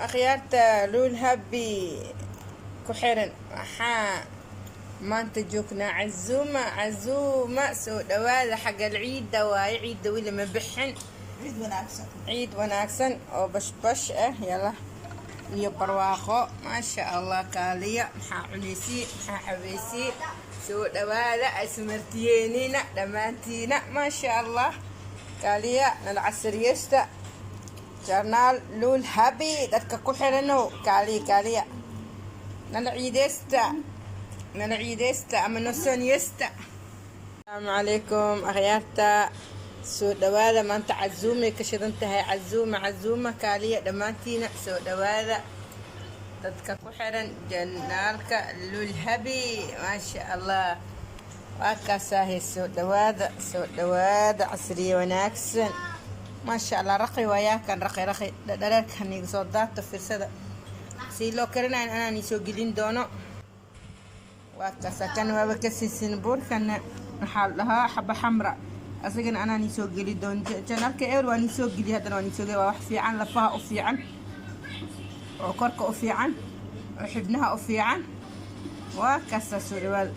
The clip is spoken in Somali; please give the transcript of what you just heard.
Akhyaarta Luul Habi ku xiran, waxaa maanta joognaa cazuuma. Cazuuma, soo dhawaada. Xagga ciidda waaye, ciidda weli ma bixin. Ciid wanaagsan. Ciid wanaagsan oo bashbash ah, yala iyo barwaaqo, maasha Allah. Kaaliya, maxaa cunaysiin, maxaa cabaysiin? Soo dhawaada, ismartiyeenina dhammaantiina, maasha Allah. Kaaliya, nala casariyeysta. Channel Luul Habi dadka ku xirano, kaaliya, kaaliya, nala ciideysta, nala ciideysta ama nosooniyeysta. Asalaamu calaykum akhyaarta, soo dhawaada. Maanta cazuumay ka shidan tahay, cazuuma, cazuuma. Kaaliya dhammaantiina, soo dhawaada dadka ku xiran channelka Lulhabi, maasha Allah. Waa kaasaahay, soo dhawaada, soo dhawaada. Casriye wanaagsan, maasha Allah. Raqi waayaa kan, raqi, raqi dhadhareerkan iga soo daato. Firsada si loo karinayo, anaan soo gelin doono. Waa kaasa, kan waaba ka siisin. Buurkana waxaa la dhahaa xaba xamra, asagana anaan soo geli doono channelka. Ewer waan soo geliy, haddana waan soo geli. Waa wax fiican, lafaha u fiican oo korka u fiican oo xibnaha u fiican. Waa kaasaa, soo dhawaada.